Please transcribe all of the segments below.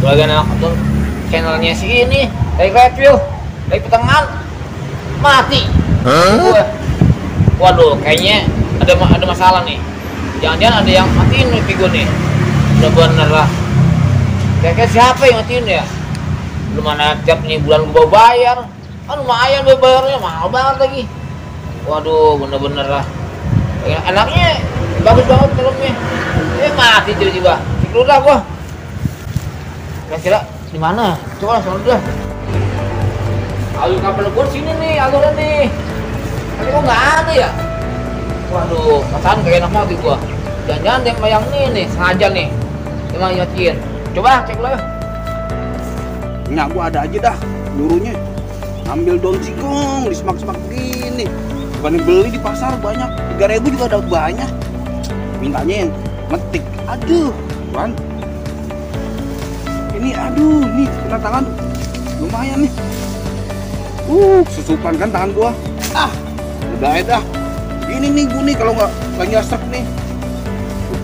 Bagian nonton channelnya si ini, dari review, dari pertengahan mati. Waduh, kayaknya ada masalah nih. Jangan-jangan ada yang matiin nih figur nih. Udah bener lah. Kayaknya siapa yang matiin ya? Belum mana tiap nih bulan gua bayar. Kan lumayan bayarnya, mahal banget lagi. Waduh, bener-bener lah. Enaknya bagus banget filmnya. Mati tiba-tiba. Siklu dah gua. Kira-kira di mana? Coba langsung udah. Alur kapal gua sini nih, alurnya nih. Tapi kok nggak ada ya? Waduh, perasaan gak enak banget gua. Jangan-jangan yang nih sengaja nih. Emang nyotiin. Coba cek dulu ya. Nyak gua ada aja dah nyuruhnya. Ambil daun singkong di semak-semak begini. Bukan beli di pasar banyak. 3.000 juga dapat banyak. Mintanya yang metik. Aduh, Wan. Ini aduh, nih kena tangan. Lumayan nih. Susupan kan tangan gua. Udah dah. Ini nih gua nih kalau nggak nyesek nih.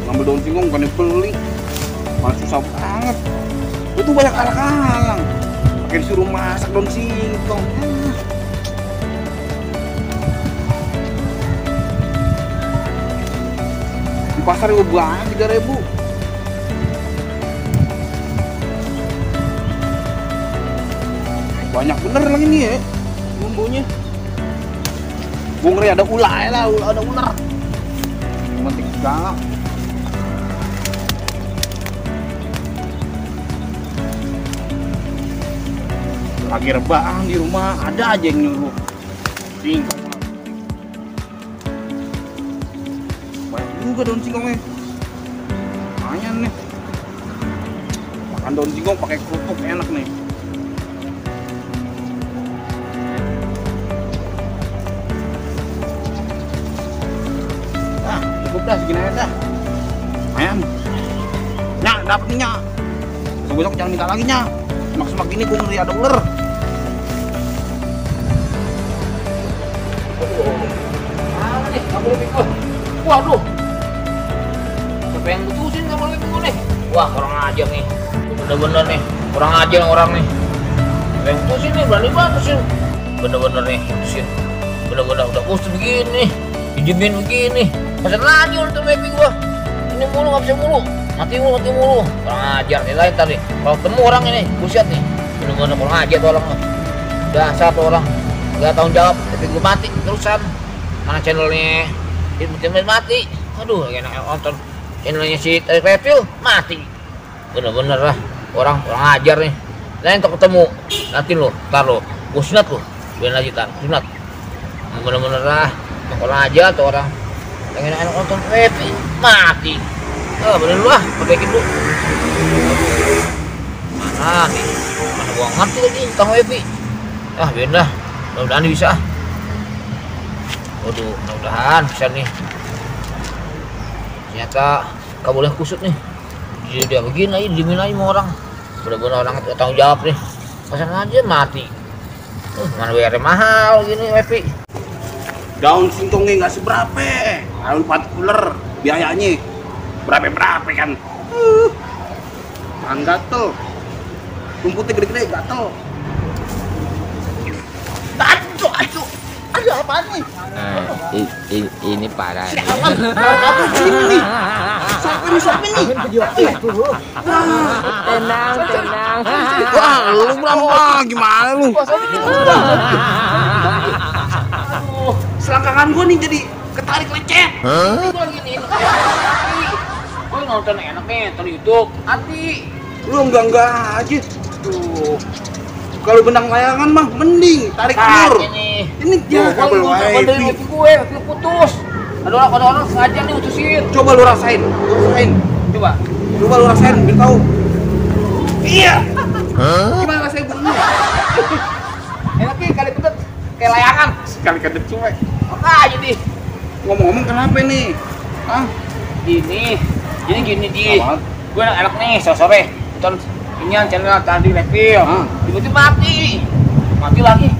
Ngambil daun singkong bukan beli. Malah susah banget. Itu banyak alang-alang. Pakai disuruh masak daun singkong. Di pasar gua banyak 3.000. Banyak bener lagi nih ya bumbunya. Gua ngeri ada ular lah, ada ular. Metik segala. Lagi rebahan di rumah, ada aja yang nyuruh. Singkong. Banyak juga daun singkongnya. Lumayan nih. Makan daun singkong pakai kerupuk enak nih. Cukup dah, segini aja dah. Lumayan. Nyak, dapet nih Nyak. Besok jangan minta lagi Nyak. Semak-semak gini gue ngeri ada ular. Mana nih? Nggak boleh pikir. Waduh. Siapa yang putusin nggak boleh pikir nih? Wah, kurang ajar nih. Bener-bener nih. Kurang ajar orang nih. Siapa yang putusin nih? Berani banget putusin. Bener-bener nih putusin. Bener-bener udah putus begini. Dijemin begini. Pesan lagi untuk baby gua. Ini mulu nggak bisa mulu. Mati mulu. Kurang ajar nih lain tadi. Kalau ketemu orang ini, buset nih. Bener-bener kurang ajar tuh orang. Dasar tuh orang. Gak tanggung jawab, tapi gue mati terusan. Mana channelnya? Tiba-tiba mati. Aduh, enak nonton. Channelnya si review mati. Bener-bener lah. Orang kurang ajar nih. Lain untuk ketemu. Nanti lo, ntar lo. Gue sunat lo. Biar lagi tar, sunat. Bener-bener lah. Kurang ajar tuh orang. Yang enak nonton review mati. Bener lu lah, perbaikin dulu. Mana nih? Mana gua ngerti lagi tentang wifi. Biar dah. Mudah-mudahan bisa. Waduh, mudah-mudahan bisa nih. Ternyata gak boleh kusut nih. Jadi dia begini aja, dimin aja sama orang. Bener-bener orang gak tanggung jawab nih. Pesan aja mati. Mana bayarnya mahal gini wifi. Daun singkongnya nggak seberapa. Kalau 40 biayanya. Berapa kan? Gatel. Rumputnya gede-gede gatel. Aduh. Ada apaan nih? Ini parah nih. Apa sini nih? Siapa nih? Tenang. Wah, lu berapa? Gimana lu? Selangkangan gua nih jadi ketarik lecet. Gua gini. Gue nonton enak nih, nonton YouTube. Hati. Lu enggak aja. Tuh. Kalau benang layangan mah mending tarik ulur. Ini dia kabel wifi. Gue putus. Ada orang sengaja nih putusin. Coba lu rasain. Coba lu rasain biar tahu. Iya. Gimana rasanya bunyi? enak nih kali kedet kayak layangan. Sekali kedet cuek. Apa aja nih? Ngomong-ngomong kenapa nih? Gini di. Gue enak nih sore nonton ini yang channel tadi review. Tiba-tiba mati lagi.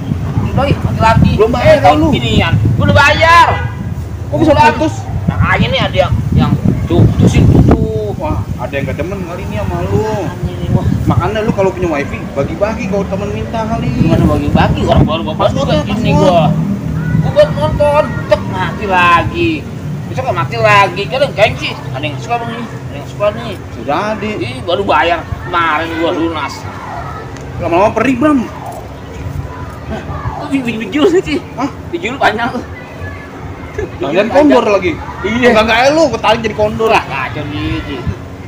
Belum bayar lu. Ginian. Gue udah bayar. Kok bisa putus? Makanya nih ada yang putusin tuh. Wah, ada yang gak demen kali ini sama lu. gua. Makanya lu kalau punya wifi bagi-bagi kalau temen minta kali. Gimana bagi-bagi orang baru bapak juga gini gua. Gua baru nonton, cek mati lagi. Besok kan mati lagi. Kadang gengsi. Ada yang suka nih, ada yang suka nih. Sudah di. Ih, baru bayar kemarin gua lunas. Lama-lama perih Bram. Kok bijul sih? Hah? Bijul panjang tuh. Kalian kondor lagi. Iya. Enggak lu ketarik jadi kondor. Lah kacau gitu.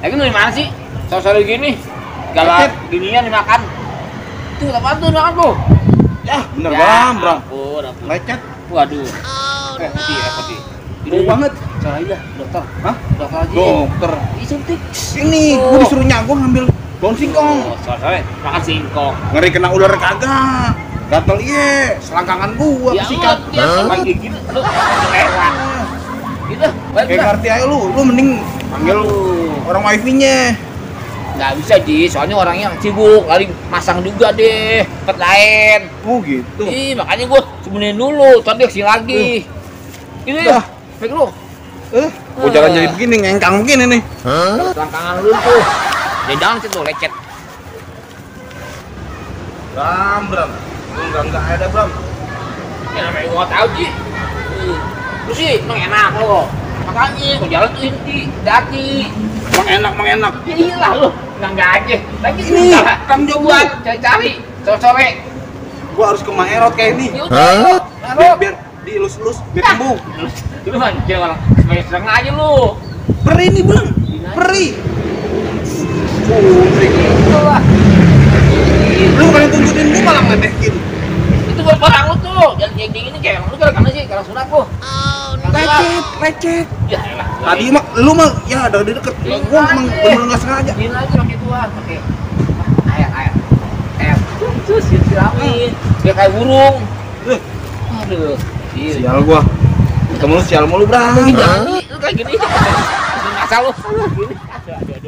Lagi lu di mana sih? Sore-sore gini. Galak ginian dimakan. Itu apaan tuh makan tuh? Ya, bener Ya, Bram. ampun. Lecet. Waduh. Putih. Jauh banget. Cara aja, dokter. Hah? Dokter aja. Dokter. Ih, suntik. Ini gua disuruh nyagong ngambil daun singkong. Oh, sore makan singkong. Ngeri kena ular kagak. Gatel iye, selangkangan gua Ya kesikat. Allah, lagi gini. Lu lewat. Gitu. Baik Kayak ngerti aja lu mending panggil orang wifi-nya. Nggak bisa Ji, soalnya orangnya sibuk, kali masang juga deh tempat lain. Oh gitu. Ih, makanya gua sembunyiin dulu, tadi kesini lagi. Ini Dah. baik lu. Gua jalan jadi begini ngengkang begini nih. Selangkangan lu tuh. Dia jangan situ lecet. Bram. Enggak ada Bram. Ya namanya gua nggak tahu Ji. Lu sih, emang enak lo. Makanya gua jalan tuh inti, dati. Emang enak. Ya iyalah lu, nggak aja. Lagi Ini, Kang Jogo. cari sore-sore. Gua harus ke Maerot kayak ini. Ya udah, Biar dielus-elus, biar sembuh. Lu mancing orang sebagai serang aja lu. Perih nih Bram. Perih. Itu lah. Lu bukan tunjukin gua malah ngedekin. Itu buat barang lu tuh. Jangan kayak gini kayak lu karena sih karena sunat lu. Lecet. Ya elah. Tadi mah lu mah ya ada di deket. Gua emang bener enggak sengaja. Ini aja pakai tuan, pakai air. Terus siramin. Dia kayak burung. Aduh. Sial gua. Ketemu lu sial mulu Bram. Jangan lu kayak gini. Ini asal lu. Gini. Aduh.